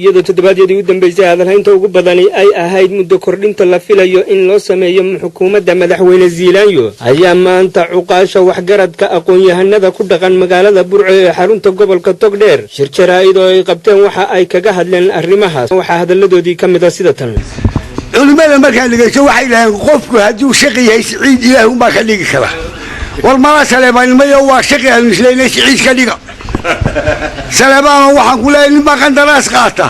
Iyadoo toddobaadyadii u dambeysay hadalhaynta ugu badani ay ahayd muddo kordhinta la filayo in loo sameeyo xukuumadda Madaxweyne Ziilaanyo, ayaa maanta cuqaasha, waxgaradka, aqoon-yahanada ku dhaqan magaalada Burco ee xarunta gobolka Togdheer shir jaraa'id oo ay qabteen waxa ay kaga hadleen arrimahaas. Waxaa hadalladoodii ka mid a sida tan. Culimmada markaan dhegeysto, waxay dhaheen qofku hadduu shaqi yahay, siciid Ilaah unbaa ka dhigi kara. War mala Saleebaannimayo waa shaqi aanu isleynay, siciid ka dhiga. Saleebaano, waxaan ku leeyahay, nin baa qandaraas qaata,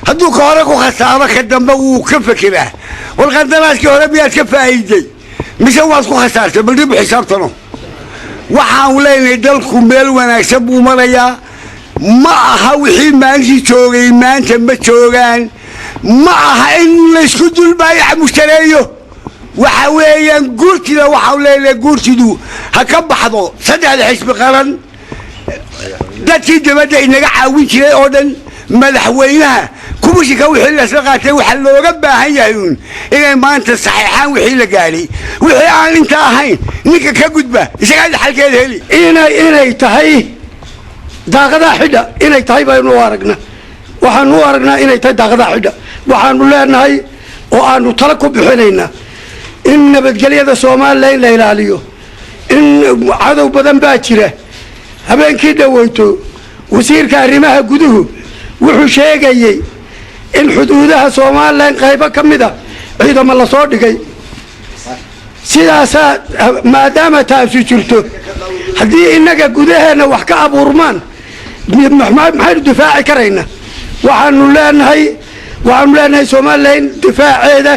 hadduu ka hore ku khasaaro, ka dambe wuu ka fekeraa. War qandaraaskii hore miyaad ka faa'iiday mise waad ku khasaartay? Bal dib u xisaabtano. Waxaan leenahay, dalku meel wanaagsan buu marayaa. Ma aha wixii maalintii joogay maanta ma joogaan. Ma aha in laysku dulmaayo, mushtareeyo. Waxa weeyaan guurtida, waxaan leenahay guurtidu ha ka baxdo saddexda xisbi qaran, dadkii dibadda inaga caawin jiray oo dhan, madaxweynaha, kumishinka. Wixii lasla qaatay waxaa looga baahan yahay uun inay maanta saxeexaan wixii la gaadhay. Wixii aan inta ahayn, ninka ka gudba isagaa dhaxalkeeda heli. Inay tahay daaqadaha xidha, inay tahay baynu u aragnaa. Waxaanu u aragnaa inay tahay daaqadaha xidha. Waxaanu leenahay oo aanu tala ku bixinaynaa in nabadgelyada Somalilan la ilaaliyo, in cadow badan baa jira. Habeenkii dhaweyto wasiirka arrimaha guduhu wuxuu sheegayey in xuduudaha Somalilan qaybo ka mid a ciidamo lasoo dhigay. Sidaasaa maadaama taasu jirto, haddii innaga gudaheenna wax ka abuurmaan, maxaynu difaaci karaynaa? Waxaanu leenahay Somalilan difaaceeda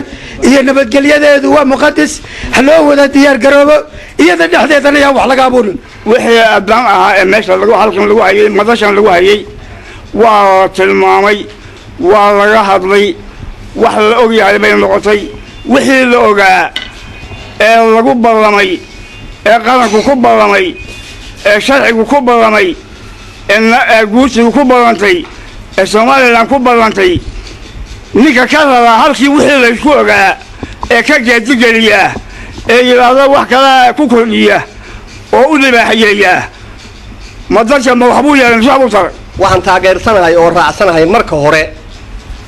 iyo nabadgelyadeedu waa muqadas. Ha loo wada diyaar garoobo, iyada dhexdeedana yaan wax laga abuurin. Wixii addaan ahaa ee meesha lagu halkan lagu hayay, madashan lagu hayay, waa la tilmaamay, waa laga hadlay. Wax la og yahay bay noqotay. Wixii la ogaa ee lagu ballamay, ee qaranku ku ballamay, ee sharcigu ku ballamay, ee guurtigu ku ballantay, ee Somalilan ku ballantay, ninka ka rabaa halkii wixii laysku ogaa ee ka geedigeliya ee yidhaahdo wax kala ku kordhiya oo u libaaxyeeya, ma dadka ma waxbuu yeelay mise waxbuu taray? Waxaan taageersanahay oo raacsanahay marka hore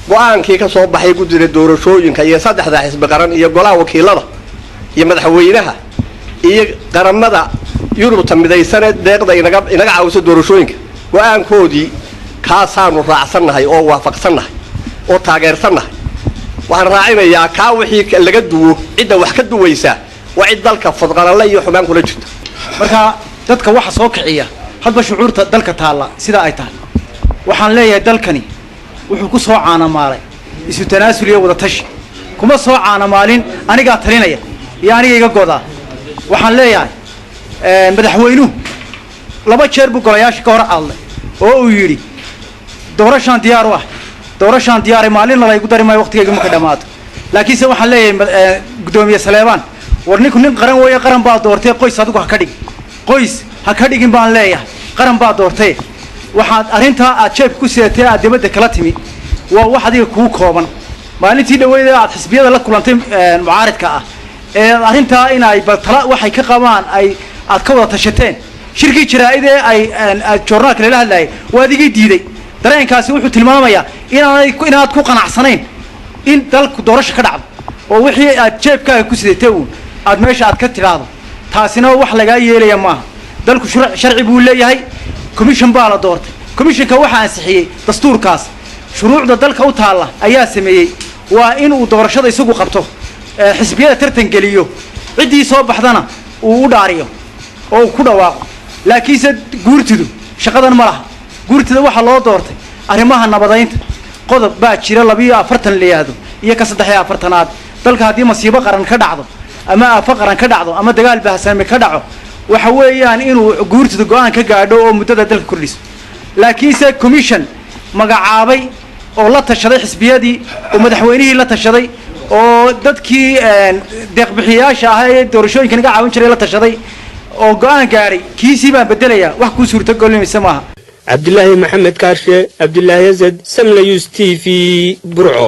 go-aankii ka soo baxay guddida doorashooyinka iyo saddexda xisbi qaran iyo golaha wakiilada iyo madaxweynaha iyo qaramada Yurubta midaysane deeqda inaga caawiso doorashooyinka. Go-aankoodii kaasaanu raacsannahay oo waafaqsannahay oo taageersannahay. Waxaan raacinayaa kaa wixii laga duwo, cidda wax ka duwaysa waa cid dalka fadqalalle iyo xumaan kula jirta. Marka dadka waxa soo kiciya hadba shucuurta dalka taalla sidaa ay tahay. Waxaan leeyahay, dalkani wuxuu ku soo caanamaalay isu tanaasul iyo wada tashi. Kuma soo caanamaalin anigaa talinaya iyo aniga iga godaa. Waxaan leeyahay, madaxweynuhu laba jeer buu golayaasha ka hor hadlay oo uu yidhi doorashaan diyaar u ah, doorashaan diyaaray, maalinna laygu dari maayo, waqtigayga marka dhamaato. Laakiinse waxaan leeyahay, guddoomiye Saleebaan, war ninku nin qaran weeye, qaran baa doortay. Qoys adigu ha ka dhigin, qoys ha ka dhigin baan leeyahay. Qaran baa doortay. Waxaad arrintaa aad jeebka ku sidatay, aad dibadda kala timi, waa wax adiga kuu kooban. Maalintii dhaweyd aad xisbiyada la kulantay mucaaridka ah ee arrintaa in ay baltala waxay ka qabaan ay aad ka wada tashateen, shirkii jaraa'id ee ay joornaalka lala hadlayay waa adigii diiday. Dareenkaasi wuxuu tilmaamayaa inaad ku qanacsanayn in dalku doorasho ka dhacdo oo wixii aad jeebkaaga ku sidatay uun aad meesha aad ka tidhaahdo. Taasina wax lagaa yeelaya maaha. Dalku sharci buu leeyahay. Commission baa la doortay. Commissionka waxaa ansixiyey dastuurkaas, shuruucda dalka u taalla ayaa sameeyey. Waa in uu doorashada isagu qabto, xisbiyada tartan geliyo, ciddii soo baxdana uu u dhaariyo oo uu ku dhawaaqo. Laakiinse guurtidu shaqadan ma laha. Guurtida waxaa loo doortay arrimaha nabadaynta. Qodob baa jira 42 la yidhaahdo iyo ka 43aad. Dalka haddii masiibo qaran ka dhacdo ama aafo qaran ka dhacdo ama dagaal baahsanmi ka dhaco, waxa weeyaan inuu guurtida go-aan ka gaadho oo muddada dalka kordhiso. Laakiinse commission magacaabay oo la tashaday xisbiyadii oo madaxweynihii la tashaday oo dadkii deeqbixiyayaasha ahaa ee doorashooyinka naga caawin jiray la tashaday oo go-aan gaadhay, kiisii baan bedelayaa, wax kuu suurtogelimaysa maaha. Cabdilaahi Maxamed Kaarshe, Cabdilaahi Asad, Samlayus TV, Burco.